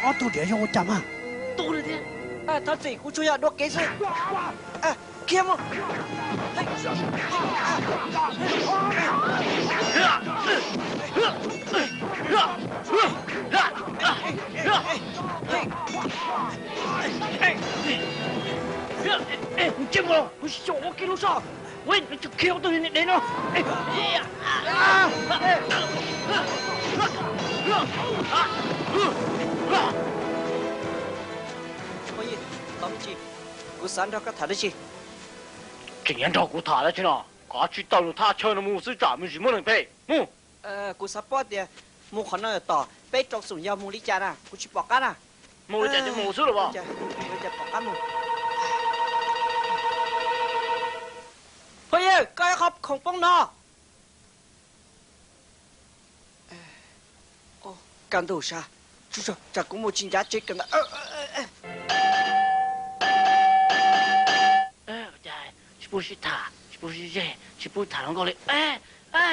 Ob tug diam yog ua cas mas? Tu lawm thiab. Thov txim, kuv tsuas yog dua kev xwb. Khiav mus. Ntsej muag, kuv xyaum ua ke lub zog, kuv yuav khiav ua tus niag dev no. Kuv xav nrog koj tham dab tsi. Tseem yuav nrog kuv tham dab tsi no? Koj tsis tau nws thaj chaw no mus xwb tsam me ntsis muab neeg phem. Mus. Kuv xav paub tias mus qhov no tom peb rau xoom yog mus li cas na, kuv tsis pom qab na. Mus li cas ces mus xwb los as. Pom qab mus. Phooj ywg, koj ib qho khoom poob no. Kaj ntug sab, tsam kuv mus tsis ncav tsev kawm ntawv. Ua cas tsis pub sib tham, tsis pub sib zeg, tsis pub tham hluas nkauj li.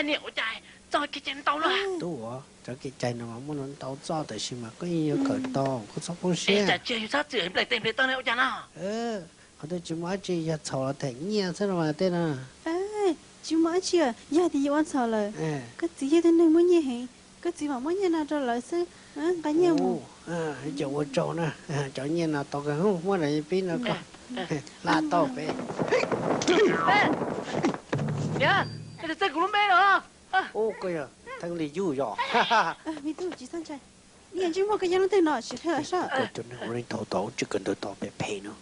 Niam, ua cas txoj kev cai ntau luaj? Tub, cov kev cai no mas muaj ntau txoj, tab sis mas koj yeej yuav kawm tau, koj txhob poob siab. Tsam tsis yog yus txhob txwm nplej tes nplej taw ne, ua cas no? Qhov twg tsis muaj dab tsi, yog txhaum los them nyiaj xwb los mas tej no. Tsis muaj dab tsi, yog tias yus ua txhaum lawm, koj txiv yog tus neeg muaj nyiaj heev, koj txiv mam muab nyiaj no rau lawv xwb. Nqa nyiaj mus. Ces ua tsaug na, cov nyiaj no tau kawg, muab rau peb no koj. Hla tau peb. Niam, koj txawj kuv lub npe los? Ub, koj yog Theej Lis Yug yog? Me tub, tsis txhob ntshai. Niam, ntsej muag koj yog leej twg no, sim qhia los saib. Koj cov neeg ua neej tau tau, tsev kawm ntawv tau phem phem no.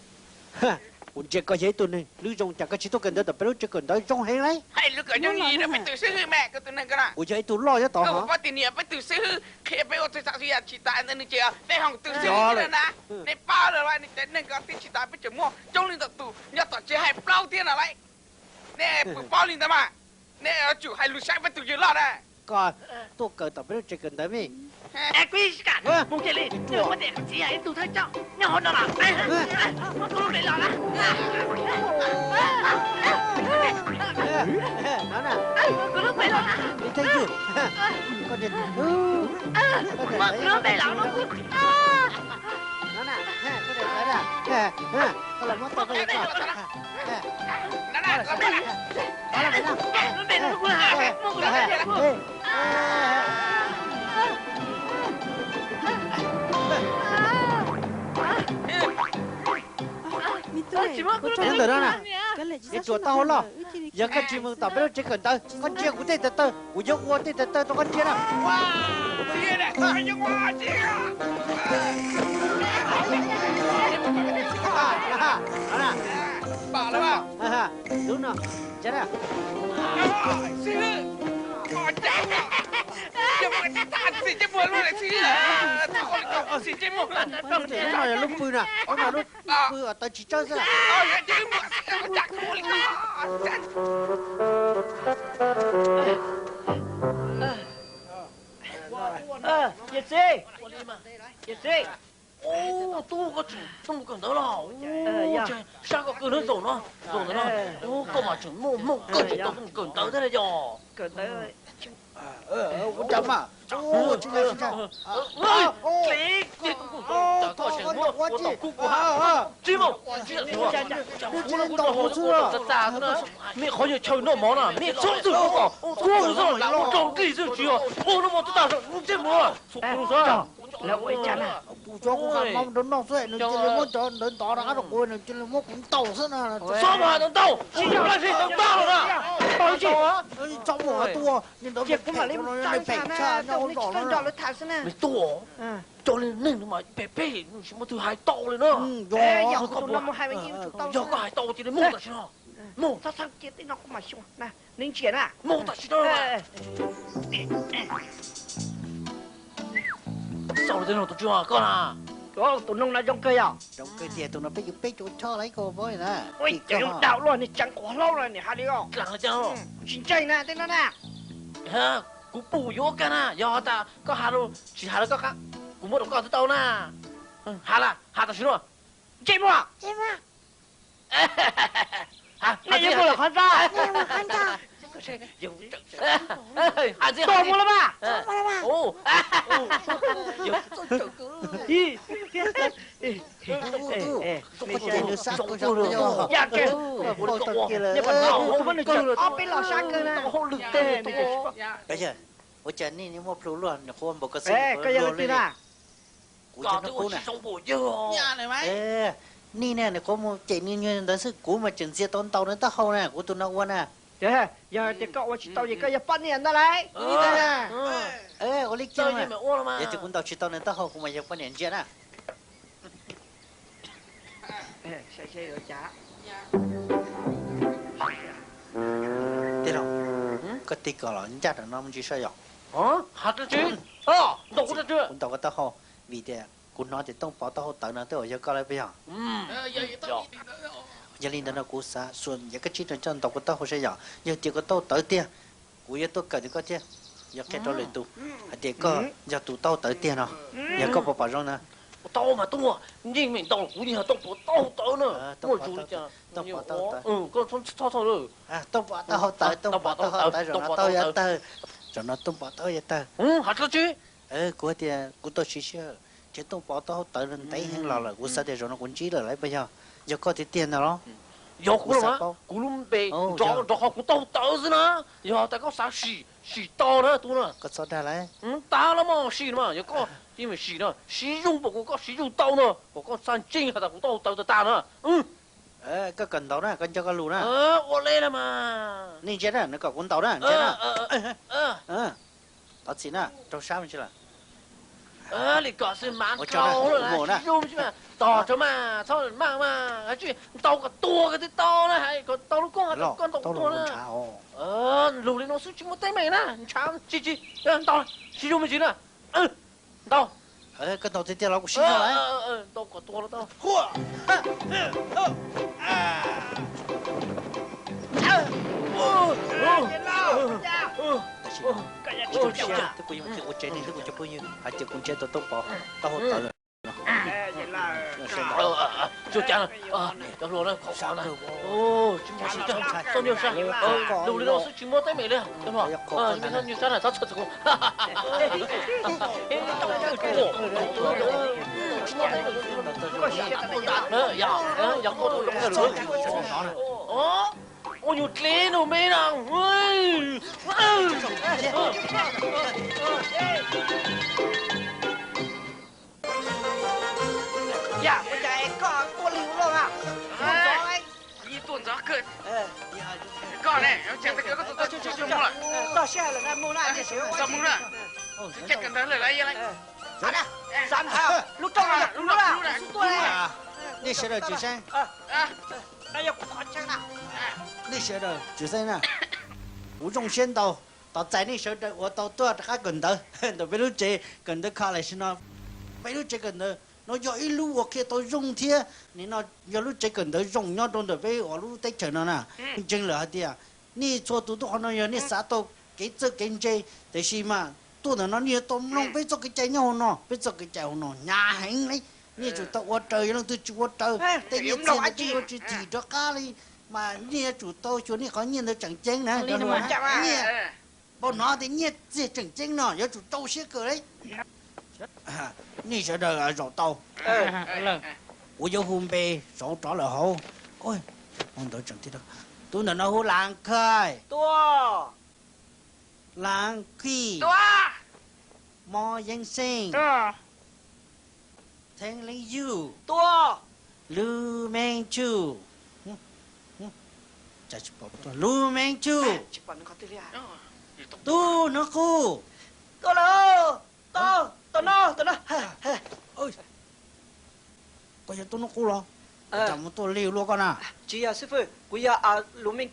Kuv ntsia koj yog ib tug neeg lub zoo, cas koj tsis tuaj kawm ntawv tom peb lub tsev kawm ntawv zoo heev lauj? Hais lus kom yooj yim rau peb tus xib hwb mas, koj tus neeg ko na. Kuv yog ib tug loj nyob tod hos. Poj tim niam peb tus xib hwb qhia peb ua txhua tsav txhua yam tsis tas ntawd, nws ces peb ho tus xib hwb na. Nej paub lawm, nej cov neeg ko twb tsis tas, peb tseem muaj coob leej ntau tus nyob tom tsev hais plaub thiab no lauj. Nej puas paub li ntawd mas? Nej yuav tsum hais lus saib peb tus yawg loj na. Koj tuaj kawm tom peb lub tsev kawm ntawv me. Kuv yeej tsis kam mus kiag li, muaj tias kuv txiv yog ib tug thawj coj nyob hauv no los, muab kuv lub npe los na. Kuv lub npe los na. Muab kuv lub npe los na. Koj los muab tau koj yuav tau. Nyob ntawm no na, ces tsuas tau hauv loj. Yog koj tsis mus tom peb lub tsev kawm ntawv, koj ntsia kuv tej tawv tawv, kuv yuav ua tej tawv tawv rau koj ntsia na. Lub no, lub no yog lub pw na, lub no lub pw uas tawv tsis tsawb xwb. Yawm txiv, yawm txiv. Tub, koj tseem tuaj mus kawm ntawv los? Sab koj kawg na, zaum no, zaum ntawd no, koj mas tseem muaj hmoo kawg tseem tau tuaj mus kawm ntawv thiab na yog. Ua cas mas, tsis ntshai, tsis ntshai. Koj tseem muab ua tom kub kuv ha. Tsis mus, tsis mus, kuv no mus txog tas na. Mej qhov yawg chaw noj mov na, mej txhob txwm mus kom kub mus txog lam ua raug dlig xwb tsis yog ua no mus txog tas, ntsej muag. Lawv ua li cas na? Kuv tsuas kuv qhov no rau noj xwb, nws cia li muab cov ntawd ntov rov qab rau kuv, nws cia li muab kuv ntaus xwb na. Txhob mus hais ntau ntau, tsis yog laj sib ntau ntau los na. Txhob mus hais tuaj, cia kuv mam li phem tshaj nyob hauv zos no. Me tub, cov neeg no mas phem phem, nws tsis muaj twg hais tau li na. Yog koj hais tau cia li mus tam sim no. Mus. Txhob txhawb kiag tej no kuv mam xyuas na, neb ntsia na. Mus tam sim no. Xaus los tej no tus tswv koj na. Tus noog no zoo kawg yom? Zoo kawg tiag, tus no peb yuav peb cuam choj lawm koj paub na. Ua cas zoo dau luaj, niag tseev quav hlaub no niam hais li os. Tsis ntseeg na tej no na. Kuv pum yuav kag na, yog tas koj hais los tsis hais los koj, kuv muab rau koj twb tau na. Hais las, hais tam sim no. Ntsej muag. Nej yuav mus lawm qhov ntxa. Tau mus los mas. Ob peb los sab kawg na. Ua cas nej muaj plhu luaj, nyuam qhuav npaum ko xwb, koj yog leej twg na? Kuv yog Nub Qub na. Nej ne, nyuam qhuav mus cem nws ntawd xwb, kuv mas tseem ntxias tau ntaus nws taub hau na, kuv tus no ua na. Yog tias koj ua tsis tau ces koj yog poj niam ntag lauj. Ua li kiag, yog tias kuv ntaus tsis tau nws taub hau kuv mas yog poj niam ntsia na. Tij laug, koj tig kom los ncaj rau no me ntsis saib yom. Kuv ntaus koj taub hau, vim tias kuv hnov tias Tooj Pov taub hau tawv no twb yog koj lawm puas yog? Yog li ntawd no kuv xav xua nyiav kab tsib rau coj ntaus koj taub hau saib yom. Yog tias koj taub hau tawv tiag, kuv yuav tuaj kawm ntawm koj thiab yuav qhia rau lwm tus hais tias koj yog tus taub hau tawv tiag no. Yog koj puas pom zoo na? Tau mas tuaj, yeej meem ntaus kuv yeej yog Tooj Pov taub hau tawv na. Muaj zoo li cas, Tooj Pov taub hau tawv, Tooj Pov taub hau tawv, zaum no taub hau yuav tawg, zaum no Tooj Pov taub hau yuav tawg. Has tsis tau tsis? Kuv hais tias kuv tau siv sij hawm nrhiav Tooj Pov taub hau tawv ntev heev los lawm, kuv xav tias zaum no kuv ntsib lawm lauj, puas yog? Yog koj tiag tiag ntag los? Yog kuv los mas, kuv lub npe nrov qhov kuv taub hau tawv xwb na. Yog tas koj xav sim, sim tau na tus na. Koj txhob dag lauj. Tag los mas sim no mas, yog koj yeej meem sim no, siv zog pom kuv koj siv zog tau no, kom koj txhaj ntseeg has tas kuv taub hau tawv tag tag na. Koj kawm ntaus na, koj nco koj lus na. Ua li los mas. Nej ntsia na, nws kom kuv ntaus na, ntsia na. Thov txim na, raug sab me ntsis lawm. Li kom xwb mas, tos rau mas, txhob maj mas, ntaus kom tuag koj twb tau na, hais kom tau lub koob, koj ntaus kom tuag na. Lus li no xwb tsis muaj teeb meem na, ntshav tsis tsis, ntaus, siv zog me ntsis na. Ntaus. Koj ntaus tiag tiag los kuv siv zog lawm. Ntaus kom tuag los tau. Tam sim no kuv zoo siab thiab kuv yuav mus qhia ua tsev neeg thiab kuv cov phooj ywg hais tias kuv nrhiav tau Tooj Pov taub hau tawv lawm. Tsis muaj txoj nyuag sab, lus li no xwb tsis muaj teeb meem li. Txoj nyuag sab na, txhob txhawj txog kuv. Ua nyuag dleb no me na. Yam ua cas koj tuaj lig ua luaj na? Tuaj ntxov kawg. Koj ne, txog sij hawm lawm na, mus na, txog mus na. Caij kawm ntawv lawm lauj. Lub rooj lub na, xub tuaj. Nej sawv daws tsis xeeb. Nej sawv daws tsis xeeb na. Kuv zoo siab ntau, tos txais nej sawv daws uas tau tuaj rov qab kawm ntawv ntawm peb lub tsev kawm ntawv college no. Peb lub tsev kawm ntawv no yog ib lub uas qhia tau zoo thiab nim no yog lub tsev kawm ntawv zoo nyob rau ntawm peb uas lub teb chaws no na. Ntseeg lawm hais tias nej txhua tus tuaj qhov no yog nej xav tau kev txawj kev ntse, tiam sis mas tuaj ntawm no nej yuav tau mloog peb txoj kev cai nyob hauv no, peb txoj kev cai hauv no hnyav heev li. Nej yuav tsum tau ua raws, yog leej twg tsis ua raws, tej nyiaj txiag ntawd peb yuav tsis thim rov qab li, mas nej yuav tsum tau xyuas nej qhov nyiaj ntawd tseem ceeb na. Nyiaj, pom hnov tias nyiaj txiag tseem ceeb no yuav tsum rau siab kawg li. Nej sawv daws zaum tau, kuv yuav hu npe saud rov lawm hauv. Ntawd tseem, tub ntawm no hu Lav Khij, Lav Khij, Mos Yeej Xeej, Theej Leej Yug, Lu Meej Tsuj, Lu Meej Tsuj, Tub Hnub Qub. Koj yog Tub Hnub Qub los? Cas mus tuaj lig luaj koj na? Lu Meej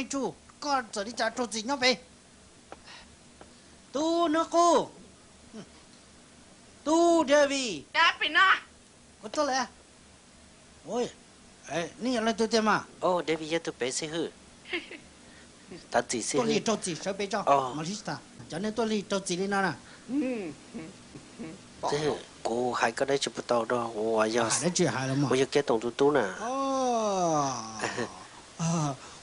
Tsuj, koj txawm li cas raug txim nyob pem? Tub Hnub Qub, Tub David, kuv tuaj lawm. Nej yog leej twg tiag mas? David yog tus pem xib hwb. Thov txim xib hwb. Tuaj lig raug txim sawv pem tso. Mas li tas cov neeg tuaj lig raug txim li no na. Xib hwb, kuv hais koj dab tsi puas tau rau kuv uas yog, kuv yog Kiab Toom tus tub na.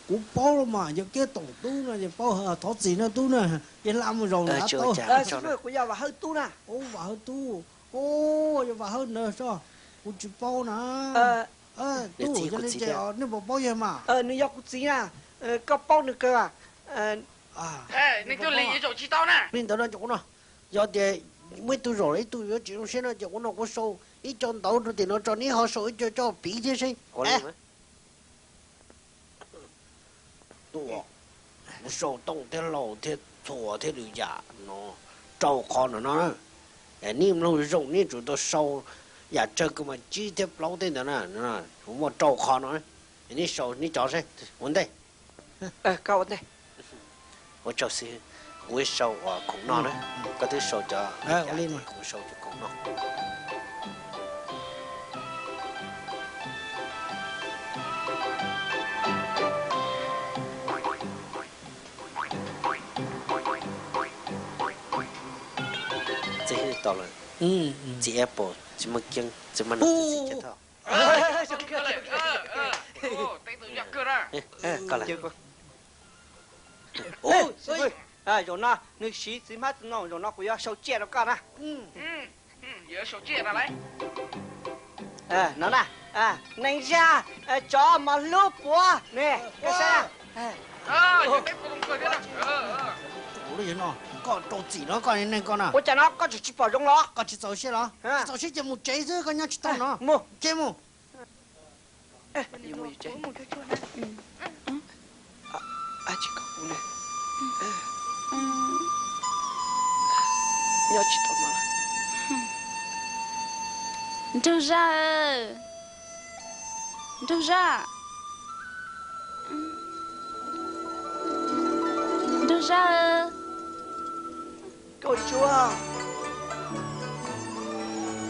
Kuv paub los mas, yog kiag toom tub no ces paub, thov txim no tub na, ces hla mus zaum nrad tau. Kuv yog Vam Hawj tub na. Ub, Vam Hawj tub, yog Vam Hawj ntawd soj, kuv tsis paub na. Tub, yog li ces nej puas paub yawg mas? Nws yog kuv txiv na, koj paub nws kawg. Nws tuaj li zaum tsis tau na. Li ntawd no ces kuv no, yog tias muaj ib tug zaum los ib tug yuav tsis zoo siab no ces kuv no kuv sau ib co ntawv rau tim no tso, neb ho sau ib co coj piv thiab seb. Tuaj, kuv sau tooj thiab hlau thiab txhuas thiab lwm yam no rau qhov no no. Neb mloog zoo, neb tsum tau sau yam tsawg kawg mas tsib thiab plaub tej ntawd na, kuv muaj rau qhov no. Neb sau neb cov seb, ua ntej. Ua tsaug xib hwb, kuv sau khoom no na, koj twb sau cov, kuv sau cov khoom no. Txiv hwb, tau lawm. Txiv apple tsis muaj keeb, txiv maj no txiv tsis thoj. Zaum no nws siv txiv hmab txiv ntoo, zaum no kuv yuav sau tsiaj rau koj na. No na, neeg zaj, tsov mos hlub puav ne. Koj rau txim no koj neeg koj na. Ua cas no koj tseem tsis pom zoo los? Koj tsis txaus siab los? Tsis txaus siab ces mus tsev xwb, koj nyob tsis tau no. Mus, mus. Nyob tsis tau no. Nraug Zaj, Nraug Zaj, Nraug Zaj. Nkauj Ntsuab.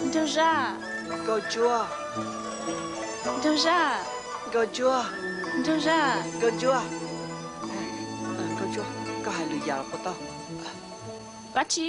Nraug Zaj. Nkauj Ntsuab. Nraug Zaj. Nkauj Ntsuab. Nraug Zaj. Nkauj Ntsuab. Nkauj Ntsuab, koj hais lwm yam los puas tau? Dab tsi?